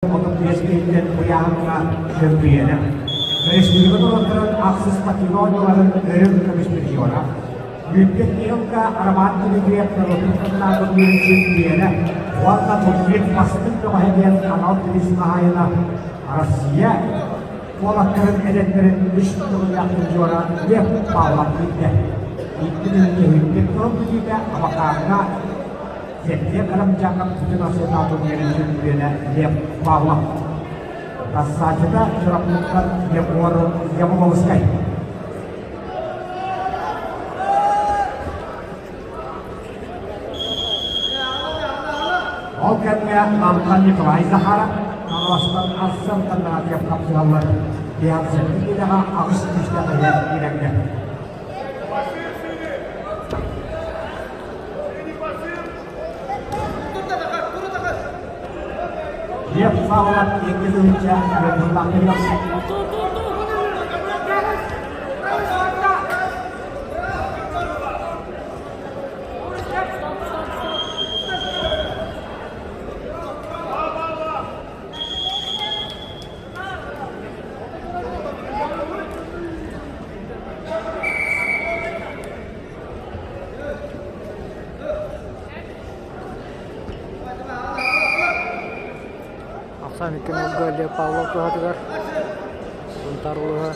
35 киһиттэн ыйааһыҥҥа чөмпүйүөнэ. Өрөспүүбүлүкэ норуоттарын ахсыс спортивнай оонньууларын өрүм көмүс призера. Бүппэт Кириллка Роман Дмитриев норуотун кытыннаабыт чөмпүйүөнэ уонна турнир бастыҥ бөҕөһө диэн анал бириис хаһаайына Россия уолаттарын эдэрдэрин үс төгүллээх призера Лев Павлов киирдэ. 2 бүппэт тыл бүтүүтэ Абакаҥҥа Сергей Карамчаков бүтүн Россиятааҕы турнирын чөмпүйүөнэ Лев Павлов. Рассадчыта Чурапчыттан Егор Явловскай. Ол кэмҥэ Намтан Николай Захаров, Хаҥаластан Арсен Кондратьев хапсыһаллар. Биһансетти киилэҕэ аҕыс күүстээх иһэр киирэргэ. Лев Павлов 2 тыһыынча Ахсаан икки нолга Лев Павлов туһатыгар Сунтаар улууһа.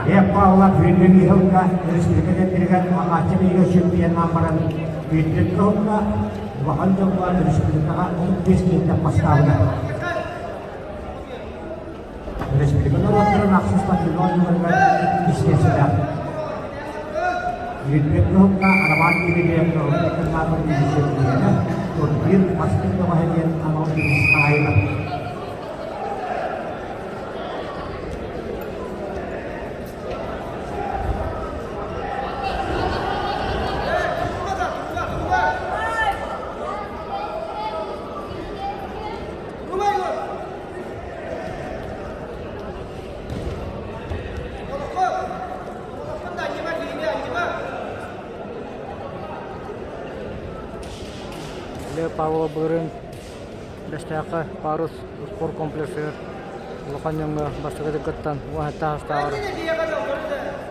Лев Павлов Бүлүү Михайловка республика кэмнэригэр Аҕааччы биһигэ чемпионнаан баран Бүлүү Михайловка улахан дьоҥҥо республикаҕа 15 киһиттэн бастаабыта. Республика норуоттарын ахсыс спортивнай оонньууларыгар иккис миэстэлээх. Бүлүү Михайловка Роман Дмитриев норуот кыннаатын чемпиона, турнир бастыҥ бөҕөһө диэн анал бириис хаһаайына. Лев Павлов былырыын Бэстээххэ Парус спорт комплексыгар улахан дьоҥҥо бастакытын кыттан уон таһастааҕар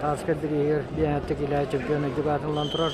тааска бирииһигэр биэнэттик илээ чемпион үрдүк аатын ылан турар.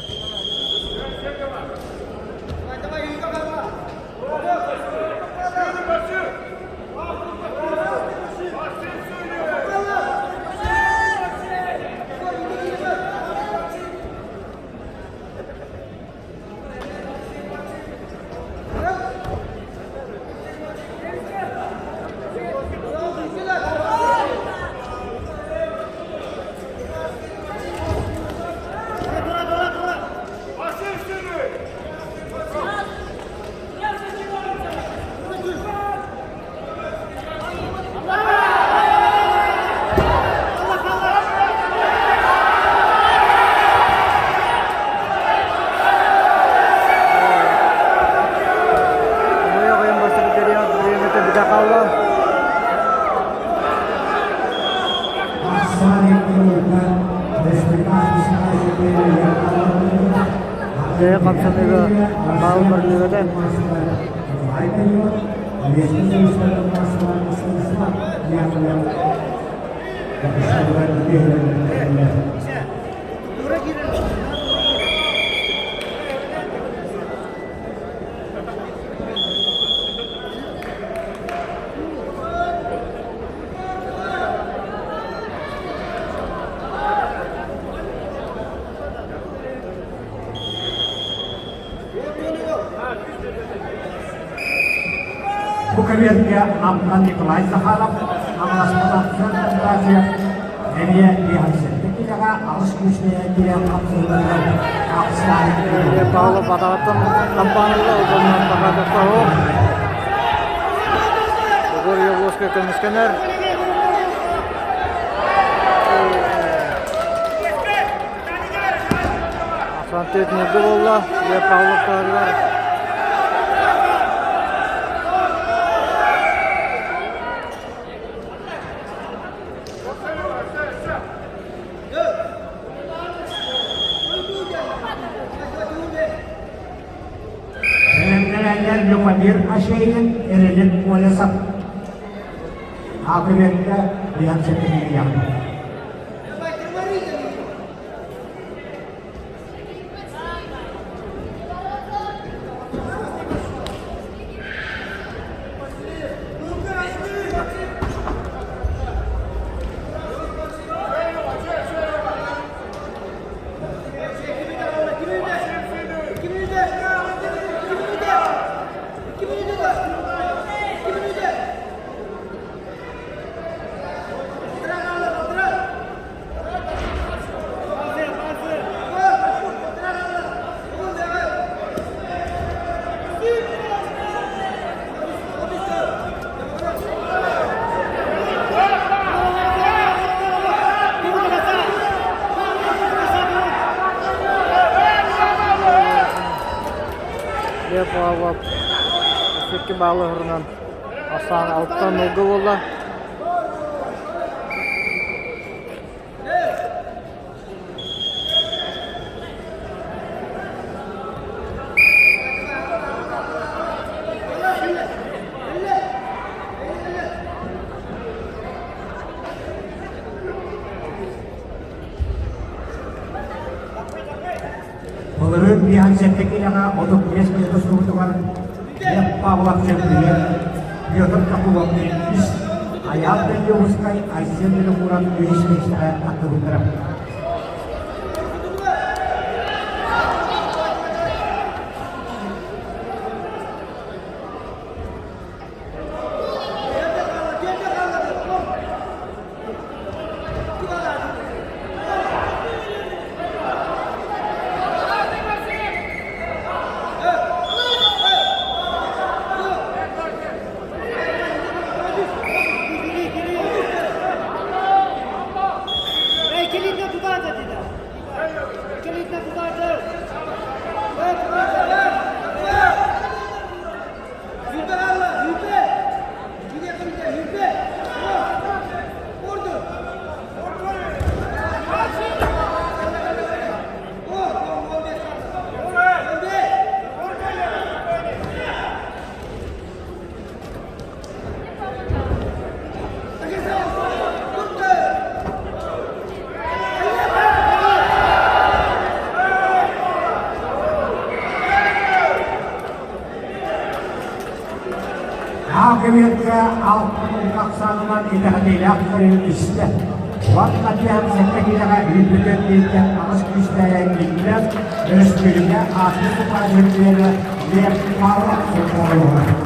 Дьэ, хамсаныыга баал бэриллибэтэ. Бу кэмиэргэ Намтан Николай Захаров, Хаҥаластан Кондратьев эмиэ биэһэнсэттэ киилэҕэ аҕыс күүстээх киирэн хапсыһыыларыгар ахсаан Павлов атаҕыттан хампаанылла уонна баҕа Егор Явловскай көмүскэнэр. Ахсаан төрт буолла. Лев Павлов таһарыгар. Бэлэмнэнэллэр. Любомир Ашеин, Эрилик Колесов. Акыбекка Ян Сетиньян. Лев Павлов икки баалы уһурунан Аслан алтан ылгы буолла. Былырыын 57 киилэҕэ 35 киһи тустубутугар Лев Павлов чөмпүйүөн, Петр Копылов иккис, Айаал Бельевскай, Айсен Винокуров үһүс миэстэҕэ тахсыбыттара. Аакыбыакка алтан ахсаанынан итэҕэтиилээх көрүү истэ. Уонна диэн сэттэ киилэҕэ үүппүтүн бииртэн аҕыс күүстээҕэ киирдэ, өрөспүүбүлүкэ аатын тутааччы Лев Павлов суруйуоҕа.